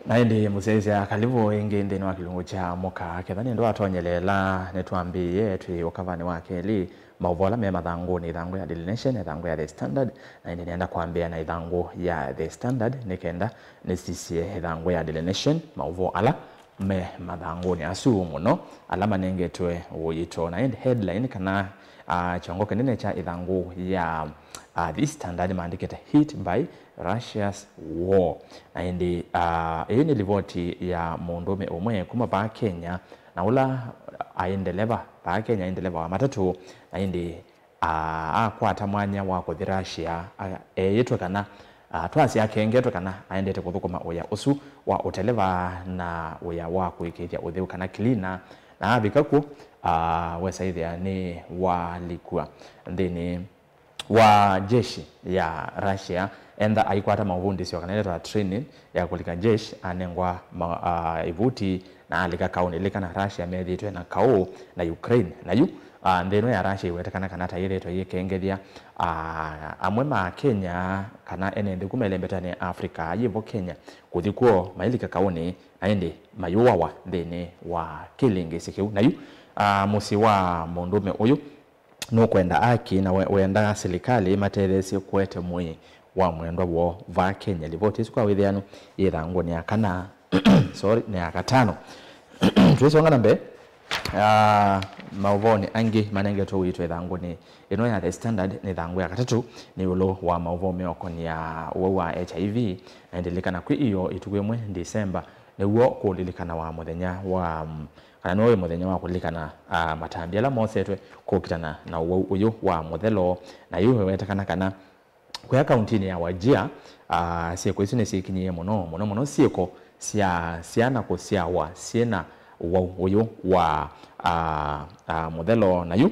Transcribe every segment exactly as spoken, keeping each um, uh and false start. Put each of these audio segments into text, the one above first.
Na ĩndĩ mũsyaĩĩsya, kalivũ ĩngĩ nthĩnĩ wa kĩlungu kya mũka. Ketha nĩ ndwatonyeleela, nĩtwambĩĩe twĩ ũkavanĩ wa kelĩ, maũvoo ala me mathangũnĩ, ĩthangũ ya Daily Nation, ĩthangũ ya The Standard, na ĩndĩ nĩenda kwambĩĩa na ĩthangũ ya The Standard, nĩ kenda nĩsisye ĩthangũ ya Daily Nation, maũvoo ala me mathangũnĩ asu mũno, ala manengetwe ũito. Na ĩndĩ headline kana, ah, kyongo kĩnene kya ĩthangũ ya, ah, The Standard maandĩkĩte, "Hit by Russia's war." Na ĩndĩ, ah, ĩĩ nĩ livoti ya mũndũũme ũmwe kuma vaa Kenya, na ũla aĩ ndeleva vaa Kenya, aĩ ndeleva wa matatũ, na ĩndĩ, ah, akwata mwanya wa kũthi Russia, a-, eĩtwe kana, ah, twasya akengetwe kana aendete kũthũkũma wĩa ũsu wa ũteleva na wĩa wa kũĩkĩĩthya ũtheu kana cleaner, na avika kw'o, ah, wesa ĩthĩa nĩ walikw'a nthĩnĩ wa jeshi ya Russia, entha aikwata maũvundĩsyo kana ĩla ta training ya kũlika jeshi, anengwa ma-, ah, ĩvuti na alika kaũnĩ. Lilikana Russia methĩĩtwe na kaũ na Ukraine. Na yu, ah, nthĩ ĩno ya Russia ĩwetekana kana ta yĩthĩĩtwe yĩkengethya, ah, amwe ma Kenya kana ene nthĩ kuma ĩlembetanĩ ya Africa yĩvo Kenya kũthi kw'o mailika kaũnĩ, na ĩndĩ mayũawa nthĩnĩ wa kĩlĩngĩsĩ kĩu. Na yu, ah, mũsyĩ wa mũndũũme ũyũ nũkwenda aki na we-, wenda silikalĩ ĩmatetheesye kũete mwĩĩ wa mwendwa woo vaa Kenya. Livoti ĩsu kwa wĩthĩanu yĩ ĩthangũnĩ ya kana, sorry, nĩ ya katano. Twĩsonga na mbee, ah, maũvoonĩ angĩ manengetwe ũito ĩthangũnĩ ĩno ya The Standard nĩ ĩthangũ ya katatũ nĩ ĩũlũ wa maũvoo meũkonĩa ũwau wa H I V, na ĩndĩ lilikana kwĩ ĩyo ĩtukũ ĩmwe December nĩw'o kũlilikanawa mũthenya wa, mm, kana nĩw'o wĩ mũthenya wa kũlilikana, ah, matambya ala mosetwe kũkitana na ũwau ũyũ wa mũthelo. Na yu ĩwetekana kana kũya kauntinĩ ya Wajir, ah, syĩko isu nĩsyĩkinyĩie mũno, mũno mũno syĩko sya syana kũsyawa syĩ na ũwau ũyũ wa, ah, ah, mũthelo. Na yu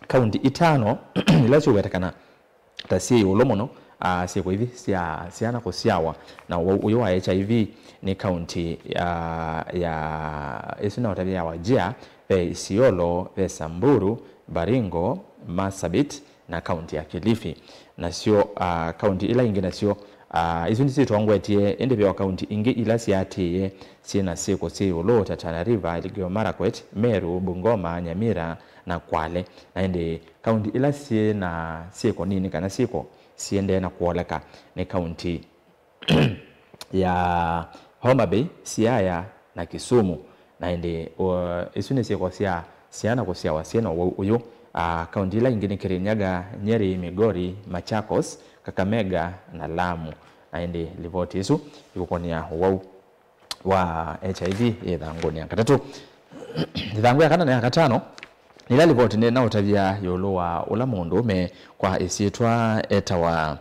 kaunti itano ila syũwetekana ta syĩ ĩũlũ mũno, ah, syĩko ithi sya syana kũsyawa na ũwau ũyũ wa H I V nĩ kaunti, ah, ya, ĩsu na ũtavya ya Wajir, ve Isiolo, ve Samburu, Baringo, Marsabit, na kaunti ya Kilifi. Nasyo, ah, kaunti ila ingĩ nasyo, ah, isu nĩsyĩtongoetye, ĩndĩ ve o kaunti ingĩ ila syaatĩĩe syĩ na syĩko syĩ ĩũlũ ta Tana River, Elgeyo Marakwet, Meru, Bungoma, Nyamira, na Kwale. Na ĩndĩ kaunti ila syĩ na syĩko nini kana syĩko siendee na kwoleka nĩ kaunti ya Homa Bay, Siaya, na Kisumu. Na ĩndĩ, uh, isu nĩ syĩko sya syana kũsyawa syĩ na ũwau ũyũ. Ah, kaunti ila ingĩ nĩ Kirinyaga, Nyeri, Migori, Machakos, Kakamega, na Lamu. Na ĩndĩ livoti isu ikũkonĩa ũwau wa H I V yĩ ĩthangũnĩ ya katatũ. Ĩthangũ ya kana na ya katano nĩ ĩla livoti nĩ naũtavya ĩũlũ wa ũla mũndũũme kwa ĩsyĩtwa etawa,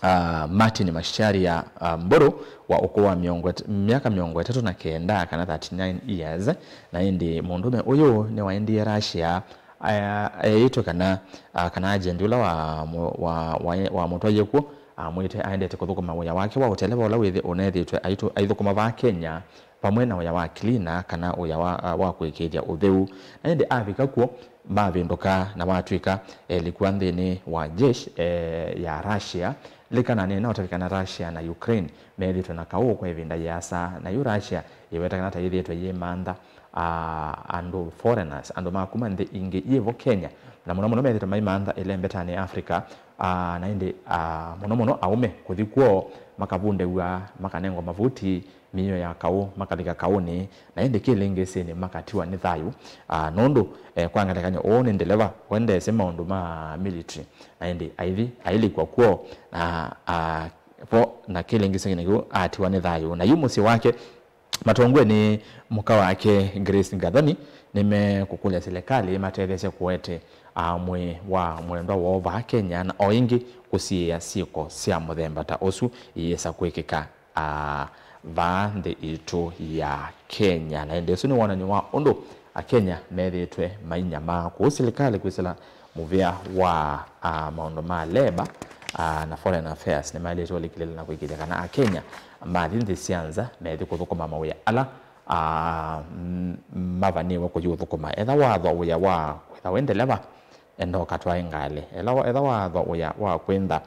ah, Martin Macharia, ah, Mburu wa ũkũũ wa mĩongo ĩt-, myaka mĩongo ĩtatũ na kenda kana thirty-nine years. Na ĩndĩ mũndũũme ũyũ nĩwaendie Russia, ah, eĩtwe kana, ah, kana agent ũla wa mũ-, wa, wa, wamũtwaie kw'o amwĩte aendete kũthũkũma wĩa wake wa ũteleva ũla wĩthĩ ũnethĩĩtwe aitũ-, aithũkũma vaa Kenya, vamwe na wĩa wa cleaner kana wĩa wa, wa kũĩkĩĩthya ũtheu. Na ĩndĩ avika kw'o, mavĩndũka na watw'ĩka elikw'a nthĩnĩ wa jeshi, eh, ya Russia. Lilikana nĩ naũtavya kana Russia na Ukraine methĩĩtwe na kaũ kwa ĩvinda yĩasa, na yu Russia yĩwetekana ta yĩthĩĩtwe yĩmantha, ah, andũ, foreigners, andũ ma kuma nthĩ ingĩ yĩvo Kenya, na mũno mũno methĩĩtwe maimantha ĩlembetanĩ ya Africa, ah, na ĩndĩ, ah, mũno mũno aũme kũthi kwoo makavundĩw'a, makanengwa mavuti, mĩio ya kaũ, makalika kaũnĩ, na ĩndĩ kĩlĩngĩsĩnĩ makatiwa nĩ thayũ, ah, nũndũ, eh, kwa ngelekany'o, ũũ nĩ ndeleva ũendeesye maũndũ ma military, na ĩndĩ aithi ailĩkw'a kwoo, na, ah, vo na kĩlĩngĩsĩnĩ kĩu atiwa nĩ thayũ. Na yu mũsyĩ wake matongwe nĩ mũka wake Grace Gathoni nĩmekũkũlya silikalĩ ĩmatetheesye kũete, ah, mwĩĩ wa mwendwa woo vaa Kenya, na o ĩngĩ kũsiĩĩa syĩko sya mũthemba ta ũsu iyĩsa kwĩkĩka, ah, vaa nthĩ itũ ya Kenya. Na ĩndĩ ũsu nĩ wonany'o wa ũndũ Akenya methĩĩtwe mainyamaa kũu silikalĩ kwĩsĩla mũvĩa wa, ah, maũndũ ma labour, ah, na foreign affairs nĩmaĩlĩte ũlikĩlĩla na kũĩkĩĩthya kana Akenya mathi nthĩ sya nza methi kũthũkũma mawĩa ala, ah, m-, mavanĩĩwe kũthi ũthũkũma. Etha wathwa wĩa wa kwĩtha wĩ ndeleva, enda ũkatwae ngalĩ. Ela wa-, etha wathwa wĩa wa kwĩntha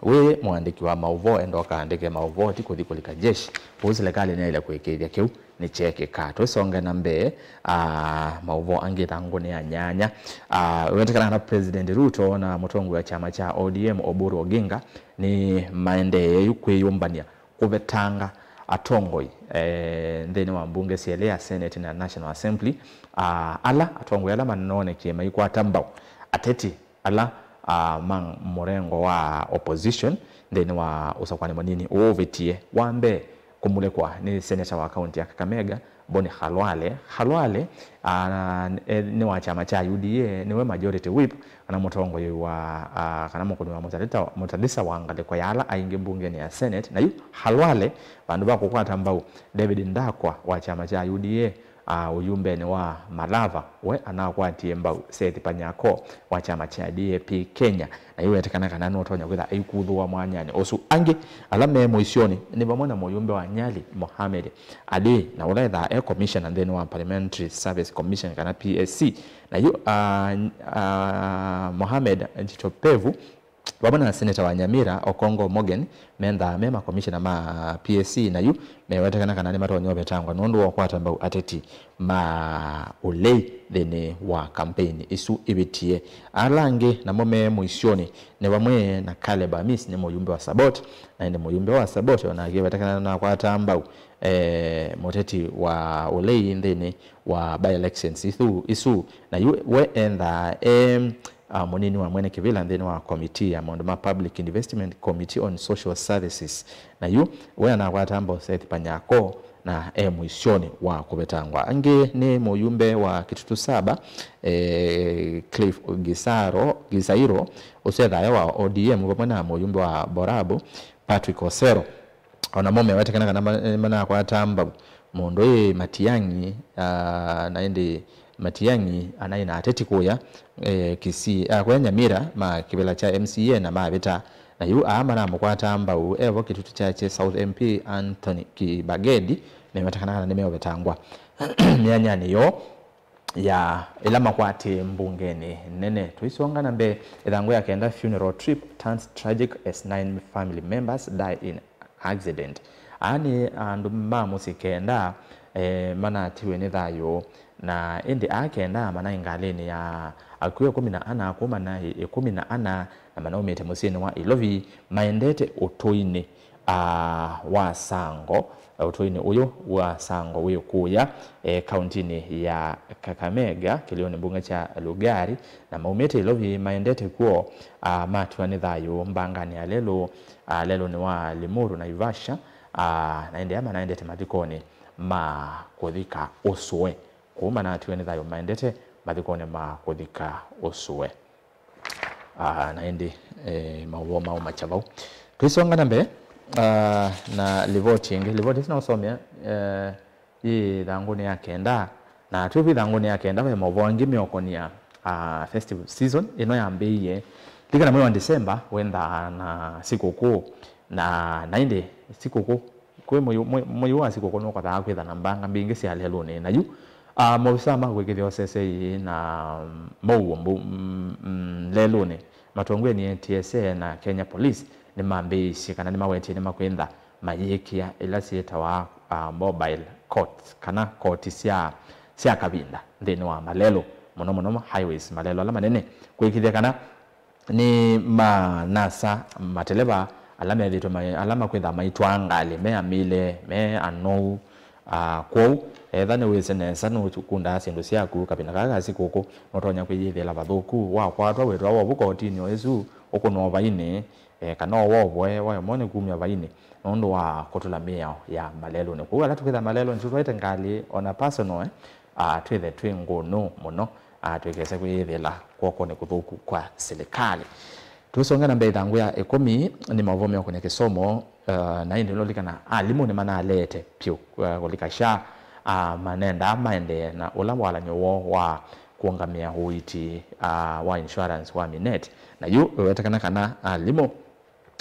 Wĩ mũandĩki wa maũvoo, enda ũkaandĩke maũvoo, ti kũthi kũlika jeshi. Kwoou silikalĩ nĩyaĩle kũĩkĩĩthya kĩu nĩkyekĩka. Twĩsonge na mbee, ah, maũvoo angĩ ĩthangũnĩ ya nyanya. Ah, wetĩkana kana President Ruto na mũtongoi wa kyama kya O D M Oburu Oginga nĩ maendee yu kwĩyũmbany'a kũvetanga atongoi, eh, nthĩnĩ wa mbunge syelĩ ya Senate na National Assembly, ah, ala atongoi ala manoonekie maikwata mbau ateti ala, ah, ma mũrengo wa opposition nthĩnĩ wa ũsakũani mũnini ũũ ũvĩtie. Wa mbee kũmulĩkwa nĩ seneta wa kaunti ya Kakamega, Boni Khalwale. Khalwale, ah, e, nĩ wa kyama kya U D A, nĩwe majority whip, kana mũtongoi wa, ah, kana mũkũni wa mũtalĩta, mũtalĩsa wa ngalĩko ya ala aingĩ mbungenĩ ya Senate. Na yu Khalwale, vandũ va kũkwata mbau David Ndakwa wa kyama kya U D A, ah, ũyumbenĩ wa Malava, we anakwatie mbau Seth Panyako wa kyama kya D A P Kenya, na yu wetĩkana kana nũtonya kwĩtha aikuthũwa mwanyanĩ ũsu. Angĩ ala me mũisyonĩ nĩ vamwe na mũyumbe wa Nyali Mohamed Ali, na ũla ethaa e commissioner nthĩnĩ wa Parliamentary Service Commission kana P S C, na yu, ah, ah, Mohamed Jitopevu vamwe na seneta wa Nyamira Okongo Morgan menthaa me makomishena ma P S C, na yu mewetekana kana nĩmatonya ũvetangwa nũndũ wa ũkwata mbau ateti ma ũlei nthĩnĩ wa kampeini isu ivĩtie. Ala angĩ namo me mũisyonĩ nĩ vamwe na Caleb Amis, nĩ mũyumbe wa Sabot, na ĩndĩ mũyumbe wa Sabot onake wetekana nakwata mbau, eh, mũteti wa ũlei nthĩnĩ wa by-elections isu, isu. Na yu we enthaa e, ah, mũnini wa mwene kĩvĩla nthĩnĩ wa committee ya maũndũ ma Public Investment, Committee on Social Services. Na yu we anakwata mbau Seth Panyako na e mũisyonĩ wa kũvetangwa. Angĩ nĩ mũyumbe wa Kitutu Saba, eh, Cliff Gisaro, Gisairo, ũsu ethaa e wa O D M, vamwe na mũyumbe wa Borabu, Patrick Osero. O namo mewetekana kana ma-, manakwata mbau mũndũ ĩ Matiang'i, ah, na ĩndĩ Matiang'i anaĩ na ateti kũya, eh, Kisii, ah, kũya Nyamira ma kĩvĩla kya M C A na mavĩta. Na yu aa manamũkwata mbau evo Kitutu Chache South M P Anthony Kibagedi mewetekana kana nĩmeũvetangwa myanyanĩ yoo ya ĩla makwatie mbungenĩ nene. Tũisonga na mbee, ĩthangũ ya kenda, funeral trip turns tragic as nine family members die in accident. Aa nĩ andũ ma mũsyĩ kenda, eh, manatiwe nĩ thayũ, na ĩndĩ aa kenda manaĩ ngalĩnĩ ya akw'ũ ĩkũmi na ana, akw'ũ manaĩ ĩkũmi na ana, na manaumĩte mũsyĩnĩ wa Ilovi maendete ũtũinĩ, ah, wa Sango, ũtũinĩ ũyũ wa Sango wĩ kũya, eh, kauntinĩ ya Kakamega, kĩlĩonĩ mbunge kya Lugari, na maumĩte Ilovi maendete kw'o, ah, matiwa nĩ thayũ mbanganĩ ya lelũ, ah, lelũnĩ wa Limuru, Naivasha, ah, na ĩndĩ aa manaendete mathikonĩ ma kũthika ũsũe. Kũu manatiwa nĩ thayũ maendete mathikonĩ ma kũthika ũsũe. Ah, na ĩndĩ, eh, maũvoo mau makya vau. Tũisonga na mbee, ah, na livoti ĩngĩ. Livoti ĩsu naũsomea, eh, yĩ ĩthangũnĩ ya kenda. Na twĩ vu ĩthangũnĩ ya kenda, ve maũvoo angĩ meũkonia, ah, festival season ĩno yambĩĩie. Likana mwei wa December wendaa na sikũkũ. Na, na ĩndĩ sikũkũ Kwĩ mũi-, mũi-, mũi wa sikũkũ nũkothaa kwĩtha na mbanga mbingĩ sya lelũnĩ. Na yu, ah, maovisaa ma kũĩkĩĩthya ũsesei na mũuo mbu-, mm, mm, lelũnĩ, matongoew'e nĩ N T S A na Kenya Police, nĩmambĩĩisye kana nĩmawetie nĩmakwĩtha mayĩkĩa ila syĩtawa, ah, mobile courts, kana koti sya, sya kavinda nthĩnĩ wa malelũ, mũno mũno highways, malelũ ala manene, kũĩkĩĩthya kana nĩ manasa mateleva ala methĩĩtwe mai-, ala makwĩthaa maitwaa ngalĩ me amile, me anou. Ah, kwoou, etha nĩwĩsĩ nesa nũkundaa syĩndũ syaku kavinda kaa ka sikũkũ, nũtonya kwĩyĩthĩĩla vathũku, wakwatwa wĩtwawa ovu kotinĩ o ĩsu, ũkũnwa ũvainĩ, eh, kana ũwovwe, waemwa nĩ kumya vainĩ nũndũ wa kũtũla mĩao ya malelũnĩ. Kwoou ala tũkwĩtha malelũnĩ tũtwaĩte ngalĩ, ona personal, eh, ah, twĩthe twĩ ngũnũ mũno, ah, tũikese kwĩyĩthĩĩla kw'okonĩ kũthũku kwa silikalĩ. Tũsonge na mbee, ĩthangũ ya ĩkũmi nĩ maũvoo meũkũnĩa kĩsomo, ah, na ĩndĩ nũlikana alimũ nĩmanaleete pyũ, ah, kũlika SHA, ah, manendaa maendee na ũla walany'o woo wa kũũngamĩa ũiiti, ah, wa insurance wa Minet. Na yu ĩwetekana kana alimũ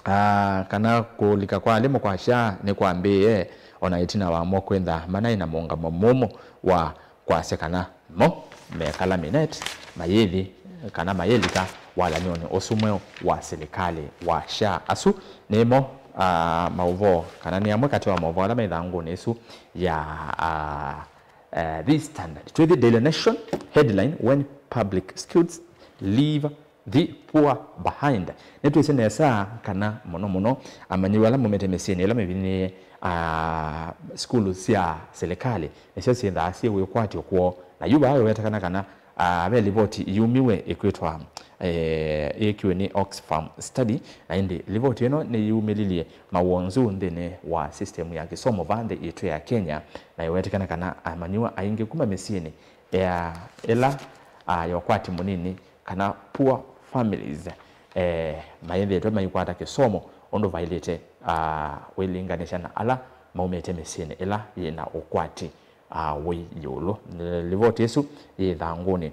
Ah, kana kũlika kwa alimũ kwa SHA nĩkwambĩĩe, o na ĩtina wa mo kwĩtha manaĩ na mũũngamo mũmũ wa kwasya kana mo mekala Minet mayĩthi kana mayĩlika walany'onĩ ũsu mweũ wa silikalĩ wa SHA. Asu nĩmo, ah, maũvoo, kana nĩ amwe katĩ wa maũvoo ala me ĩthangũnĩ ĩsu ya, ah, eh, The Standard. Twĩthi Daily Nation, headline, "When public schools leave the poor behind." Nĩtwĩsĩ nesa kana mũno mũno amanyĩw'a ala maumĩte mĩsyĩnĩ ĩla mĩvinĩĩe, ah, sukulu sya silikalĩ nĩsyo syĩthaa syĩ wĩkwatyo kwoo. Na yu vaa ĩwetekana kana, ah, ve livoti yumiwe ĩkwĩtwa, eh, yĩkiwe nĩ Oxfam study, na ĩndĩ livoti ĩno nĩyumĩlilye mawonzu nthĩnĩ wa system ya kĩsomo vaa nthĩ yitũ ya Kenya, na ĩwetekana kana amanyĩw'a aingĩ kuma mĩsyĩnĩ ya ĩla, ah, ya ũkwati mũnini kana poor families, eh, mayĩthĩĩtwe maikwata kĩsomo ũndũ vaĩlĩte, ah, wĩlinganĩsya na ala maumĩte mĩsyĩnĩ ĩla yĩna ũkwati, ah, wĩ ĩũlũ. Livoti ĩsu yĩ ĩthangũnĩ,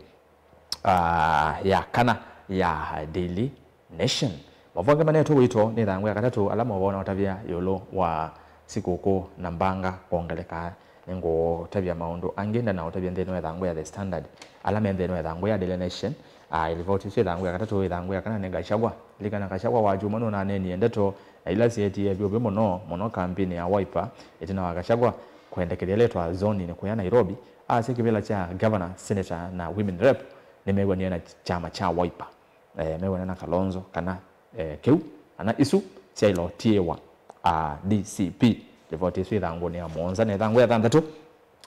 ah, ya kana ya Daily Nation. Maũvoo angĩ manetwe ũito nĩ ĩthangũ ya katatũ, ala maũvoo na ũtavya ĩũlũ wa sikũkũ na mbanga kwongeleka. Nĩngũtavya maũndũ angĩ ndanaũtavya nthĩnĩ wa ĩthangũ ya The Standard, ala me nthĩnĩ wa ĩthangũ ya Daily Nation. Ah, livoti ĩsu ĩthangũ ya katatũ, ĩthangũ ya kana nĩ Gachagua. Lilikana Gachagua wa kyumwa nũnaneenie ndeto na ila syeetie vyũvĩ mũno mũno kampini ya Wiper. Ĩtina wa Gachagua kwendekethya ĩla yĩtawa zoning kũya Nairobi, asya kĩvĩla kya governor, senator na women rep nĩmew'anie na kyama kya Wiper, eh, mew'ana na Kalonzo kana, eh, kĩu, kana isu syaĩle ũtiĩwa, ah, D C P. Livoti ĩsu ĩthangũnĩ ya mũonza na ĩthangũ ya thanthatũ.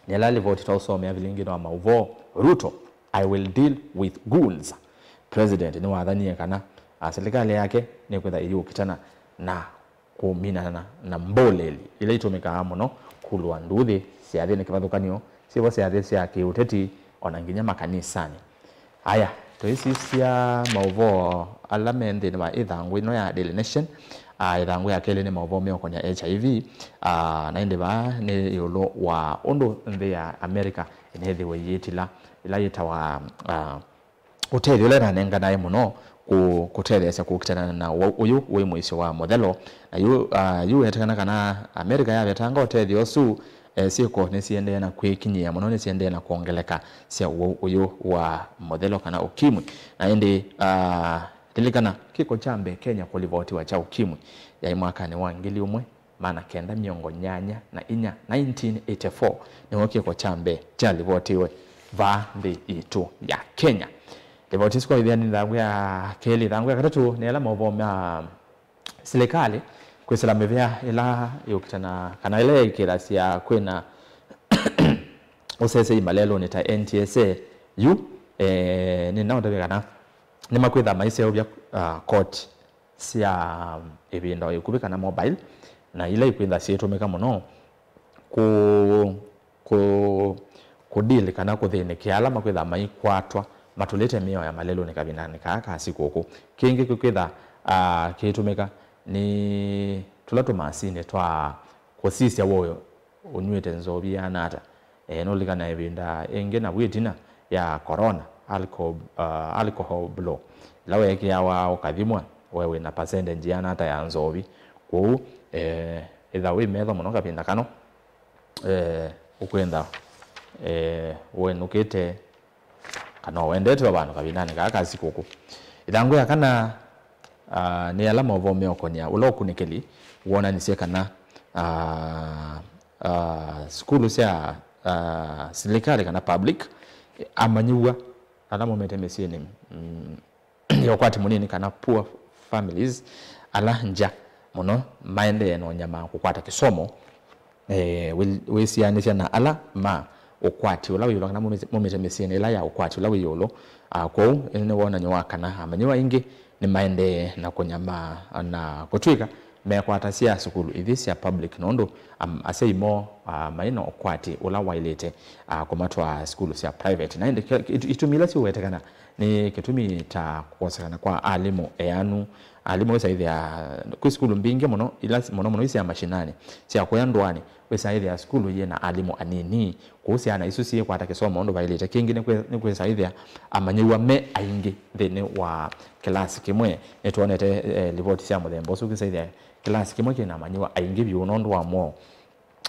Nĩ ĩla livoti twaũsomea vilingini wa maũvoo, "Ruto, I will deal with goons." President nĩwathanie kana, ah, silikalĩ yake nĩkwĩtha ĩyũkitana na kũminana na mbũlĩli ila itũmĩkaa mũno kũlũa nduuthĩ syathĩnĩ kĩvathũkany'o, syĩvo syathĩ sya kĩũteti, o na nginya makanisanĩ. Aya, tũisisya maũvoo ala me nthĩnĩ wa ĩthangũ ĩno ya Daily Nation. Ah, ĩthangũ ya kelĩ nĩ maũvoo meũkonya H I V, ah, na ĩndĩ vaa nĩ ĩũlũ wa ũndũ nthĩ ya America ĩneethĩwe ĩyĩtila ĩla yĩtawa, ah, ũtethyo ũla ĩnanenganae mũno kũ-, kũtetheesya kũkitana na ũwau ũyũ wĩ mũisyo wa mũthelo. Na yu, ah, yu wetekana kana America yavetanga ũtethyo ũsu, eh, syĩko nĩsiendee na kwĩkinyĩĩa mũno, nĩsiendee na kwongeleka sya ũwau ũyũ wa mũthelo kana ũkimwi. Na ĩndĩ, ah, lilikana kĩko kya mbee Kenya kũlivotiwa kya ũkimwi yaĩ mwakanĩ wa ngili ũmwe maana kenda mĩongo nyanya na inya, nineteen eighty-four, nĩw'o kĩko kya mbee kyalivotiwe vaa nthĩ yitũ ya Kenya. Livoti ĩsu kwa ĩthĩa nĩ ĩthangũ ya kelĩ. Ĩthangũ ya katatũ nĩ ala maũvoo ma silikalĩ kwĩsĩla mĩvĩa ĩla yũkitana kana ĩla yaĩkĩĩthasya kwĩna ũsesei malelũnĩ ta N T S A. Yu, eh, nĩnaũtavya kana nĩmakwĩtha maiseũvya, ah, koti sya ĩvinda o ĩkuvĩ kana mobile, na ila ikwĩtha syĩtũmĩka mũno kũ, kũ, kũdili kana kũthĩnĩkĩa ala makwĩtha maikwatwa matũlĩte mĩao ya malelũnĩ kavindanĩ kaa ka sikũkũ. Kĩngĩ kĩkwĩtha, ah, kĩitũmĩka nĩ tũla tũmasinĩ twa kũsisya woo ũnyw'ĩte nzovi yĩana ata. Eh, nũlikana ĩvinda ĩngĩ navu ĩtina ya corona, alcohol, ah, alcohol blow, ĩla weekĩawa ũkathimwa we wĩna percentage yĩana ata ya nzovi. Kwoou, eh, ĩtha wĩ metho mũno kavinda kano, eh, ũkwenda, eh, ũenũkĩte kana ũendete o vandũ kavindanĩ kaa ka sikũkũ. Ĩthangũ ya kana, ah, nĩ ala maũvoo meũkonya ũla ũkunĩkĩli wonanisye kana, ah, ah, sukulu sya, ah, silikalĩ kana public, amanyĩw'a ala maumĩte mĩsyĩnĩ, mm, ya ũkwati mũnini kana poor families, ala ngya mũno maendee na ũnyamaa kũkwata kĩsomo, eh, wĩ-, wĩsianĩsya na ala ma ũkwati ũla wĩ ĩũlũ kana maumĩte, maumĩte mĩsyĩnĩ ĩla ya ũkwati ũla wĩ ĩũlũ. Ah, kwoou ĩno nĩ wonany'o wa kana amanyĩw'a aingĩ nĩmaendee na kũnyamaa na kũtw'ĩka mekwatasya sukulu ithi sya public nũndũ, am-, asyai moo, ah, maĩ na ũkwati ũla waĩlĩte, ah, kũmatwaa sukulu sya private. Na ĩndĩ kĩ-, itumi ila siũwetekana nĩ kĩtumi ta kũkosekana kwa alimũ eanu. Alimũ wĩsaĩthĩa kwĩ sukulu mbingĩ mũno, ila s-, mũno mũno isya mashinani, sya kũya ndũanĩ, wĩsaĩthĩa sukulu yĩ na alimũ anini. Kũu syana isu syĩkwata kĩsomo ũndũ vaĩlĩte. Kĩngĩ nĩ kwĩ-, nĩ kwĩsaĩthĩa amanyĩw'a me aingĩ nthĩnĩ wa kĩlasi kĩmwe. Nĩtwonete, eh, livoti sya mũthemba ũsu, kĩsaĩthĩa kĩlasi kĩmwe kĩna amanyĩw'a aingĩ vyũ nũndũ wa mwoo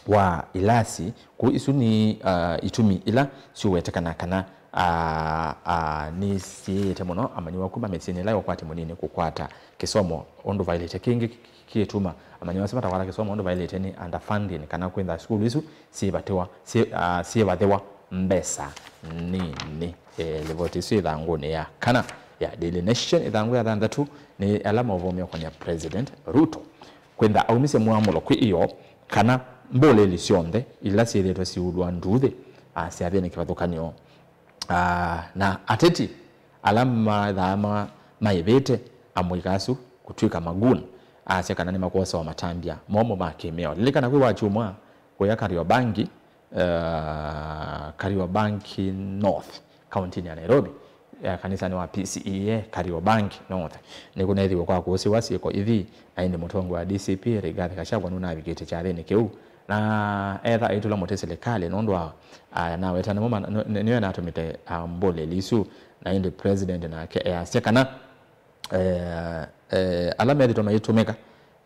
wa ilasi. Kũu isu nĩ, ah, itumi ila siũwetekana kana ah, ah, nĩsiĩĩte mũno amanyĩw'a kuma mĩsyĩnĩ ĩla ya ũkwati mũnini kũkwata kĩsomo ũndũ vaĩlĩte. Kĩngĩ kĩtuma amanyĩw'a asu matakwata kĩsomo ũndũ vaĩlĩte nĩ underfunding, kana kwĩtha sukulu isu syĩvatĩwa, syĩ-, ah, syĩvathĩwa mbesa nini. Eh, livoti ĩsu ĩthangũnĩ ya kana ya Daily Nation, ĩthangũ ya thanthatũ, nĩ ala maũvoo meũkonĩa President Ruto kwĩtha aumisye mwamũlo kwĩ ĩo kana mbũlĩli syonthe ila syĩthĩĩtwe siulwa nduuthĩ, ah, syathĩnĩ kĩvathũkany'o. Ah, na ateti ala mathaa ma-, maĩvĩte amũika asu kũtw'ĩka magoon, asya kana nĩmakwosewa matambya momũ ma kĩmĩao. Lilikana kwĩ Wakyumwa kũya Kariobangi, eh, Kariobangi North, kauntinĩ ya Nairobi, eh, kanisanĩ wa P C E A Kariobangi North, nĩkũneethiwe kwa kũsĩwa syĩko ithi, na ĩndĩ mũtongoi wa D C P Rigathi Gachagua nũnavikĩte kyathĩnĩ kĩu, na etha aitũla mũtĩ silikalĩ nũndũ wa, ah, naweta nĩmo ma-, nĩ-, nĩyo ĩnatũmĩte, ah, mbũlĩli isu, na ĩndĩ president nake easya kana eh, eh, ala methĩtwe mayĩtũmĩka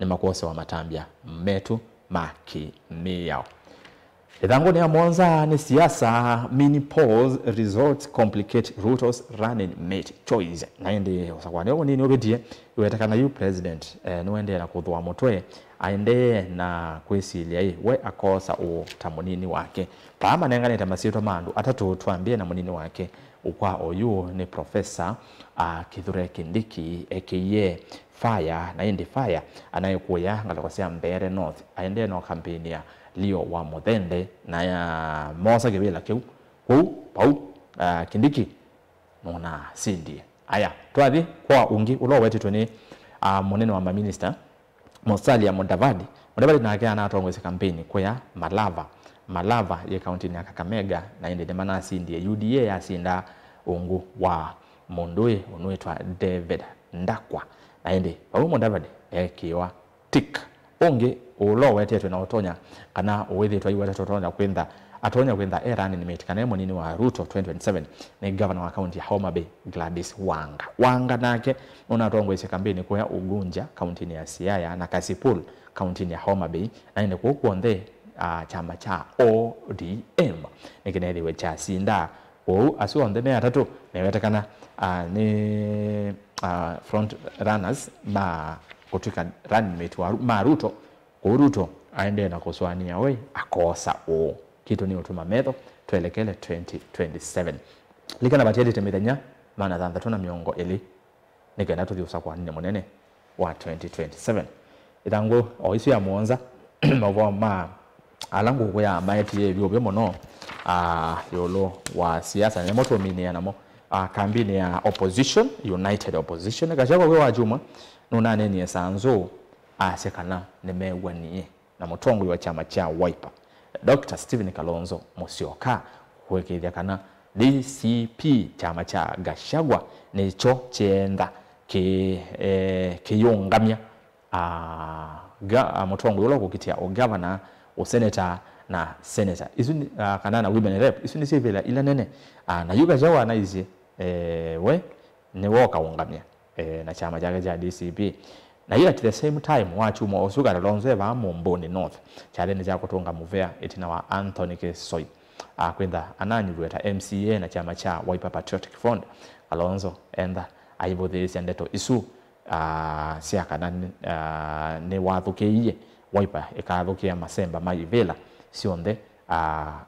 nĩmakwosewa matambya metũ ma kĩmĩao. Ĩthangũnĩ ya mũonza nĩ siasa, mini polls results complicate Ruto's running mate choice. Na ĩndĩ ũsakũanĩ ũũ mũnini ũvĩtie, ĩwetekana yu president, eh, nĩwaendee na kũthũa mũtwe, aendee na kwĩsilya ĩ, we akosa ũũ ta mũnini wake. Vaa manenganĩte masyĩtwa ma andũ atatũ, twambĩe na mũnini wake. Ũkwa oyu nĩ Professor, ah, Kithure Kindiki, A K A Fire, na ĩndĩ Fire anaĩ kũya ngalĩko sya Mbeere North, aendee na ũkampĩnĩa Leo wa Mũthende, na ya moosa kĩvĩla kĩu. Kwoou, vau, ah, Kindiki nũnasindie. Aya, twathi kwa ũngĩ, ũla ũwetĩtwe nĩ, ah, mũnene wa maminista, Musalia Mudavadi. Mudavadi nake anatongoesye kampeni kũya Malava. Malava yĩ kauntinĩ ya Kakamega, na ĩndĩ nĩmanasindie, U D A yasinda ungu wa mũndũĩ ũnwĩtwa David Ndakwa. Na ĩndĩ vau Mudavadi ekĩwa tick. Ũngĩ ũla ũwetetwe na ũtonya kana ũwĩthĩtwe aiwetetwe ũtonya kwĩntha, atonya kwĩntha e running mate kana e mũnini wa Ruto twenty twenty-seven nĩ ngavana wa kaunti ya Homa Bay, Gladys Wanga. Wanga nake nũnatongoesye kampeni kũya Ugunja, kauntinĩ ya Siaya, na Kasipul, kauntinĩ ya Homa Bay, na ĩndĩ kũu kw'onthe, ah, kyama kya O D M nĩkĩneethĩwe kyasinda. Kwoou asu onthe me atatũ mewetekana, ah, nĩ, ah, front runners ma kũtw'ĩka running mate wa Ru-, ma Ruto. Kwoou Ruto aendee na kũsũanĩa we akoosa ũũ. Kitũ nĩ ũtuma metho twelekele twenty twenty-seven. Likana vatialĩte mĩthenya maana thanthatũ na mĩongo ĩlĩ nĩ kenda tũthi ũsakũanĩnĩ mũnene wa twenty twenty-seven. Ĩthangũ o ĩsu ya mũonza, maũvoo ma ala ngũkũ ya maetie ĩvyũvĩ mũno, ah, ĩũlũ wa siasa, nĩmo tũminĩe namo, ah, kambinĩ ya opposition, United Opposition. Gachagua wĩ wa kyumwa nũnaneenie saa nzũũ asya kana nĩmew'anie na mũtongoi wa kyama kya Wiper, Doctor Stephen Kalonzo Musyoka, kũĩkĩĩthya kana D C P, kyama kya Gachagua, nĩkyo kyeenda kĩ-, eh, kĩyũngamya, ah, ga-, ah, mũtongoi ũla ũkũkitĩa ũgavana, ũseneta na seneta. Isu nĩ, ah, kana na women rep. Isu nĩsyo ivĩla ila nene. Ah, na yu Gachagua anaisye, eh, we nĩwe ũkaũngamya, eh, na kyama kyake kya D C P. Na yu at the same time, wa kyumwa ũsu Kalonzo e vaa Mumbuni North, kyathĩnĩ kya kũtũnga mũvea ĩtina wa Anthony Kisoi, ah, kwĩntha ananyuvw'e ta M C A na kyama kya Wiper Patriotic Front. Kalonzo entha aivũthĩĩsya ndeto isu, ah, sya kana nĩ, ah, nĩwathũkĩie Wiper ĩkathũkĩa masemba ma ivĩla syonthe, ah,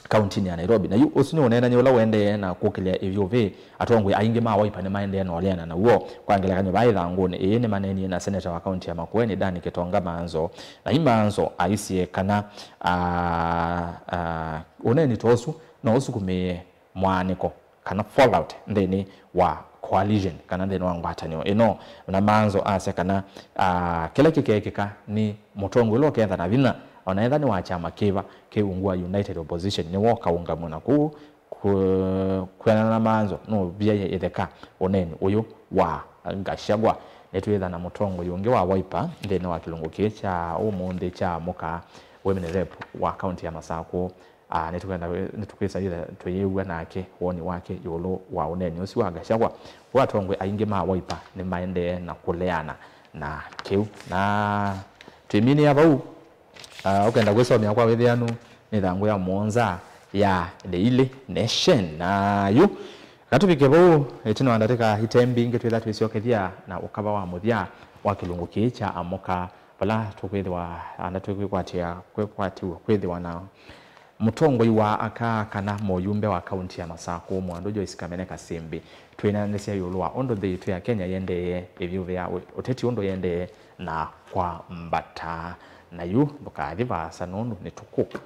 kauntinĩ ya Nairobi. Na yu ũsu nĩ ũneenany'a ũla ũendee na kũkĩlya ĩvyũvĩ. Atongoi aingĩ ma Wiper nĩmaendee na ũleana naw'o. Kwa ngelekany'o, vaa ĩthangũnĩ ĩĩ nĩmaneenie na seneta wa kaunti ya Makueni, Dan Kitonga Manzo, na yu Manzo aisye kana, ah, ah, ũneeni ta ũsu no ũsukumĩe mwaanĩko kana fallout nthĩnĩ wa coalition kana nthĩnĩ wa ngwatanĩo ĩno. Na Manzo asya kana, ah, kĩla kĩkeekĩka nĩ mũtongoi ũla ũkeetha na vinya, o na etha nĩ wa kyama kĩva kĩ ungu wa United Opposition, nĩwe ũkaũngamw'a na kũu kũ-, kwĩanana na Manzo nũvyaie ĩtheka ũneeni ũyũ wa Gachagua. Nĩtwĩtha na mũtongoi ũngĩ wa Wiper nthĩnĩ wa kĩlungu kĩĩ kya ũmũnthĩ kya mũka women rep wa kaunti ya Masakũ. Ah, nĩtũkwenda, nĩtũkwĩsa ĩtha tũyĩw'a nake woni wake ĩũlũ wa ũneeni ũsu wa Gachagua. Kwoou atongoi aingĩ ma Wiper nĩmaendee na kũleana na kĩu. Na twĩminĩa vau, ah, ũkenda kwĩsomea kwa wĩthĩanu nĩ ĩthangũ ya mũonza, ya Daily Nation. Na yu katũvike vau, ĩtina wa ndatĩka ite mbingĩ twĩtha twĩsyokethya na ũkava wa mũthya wa kĩlungu kĩĩ kya Amũka, vala tũkwĩthĩwa ana twĩkwatĩa kwĩkwatiw'a kwĩthĩwa na mũtongoi wa aka kana mũyumbe wa kaunti ya Masakũ, Mwandũ Joyce Kamene Kasĩmbĩ, twĩneenesya ĩũlũ wa ũndũ nthĩ yitũ ya Kenya yendee ĩvyũvĩa ũ- ũteti ũndũ yendee na kwa mbata. Na yu ndũkathi vaasa nũndũ nĩtũkũka.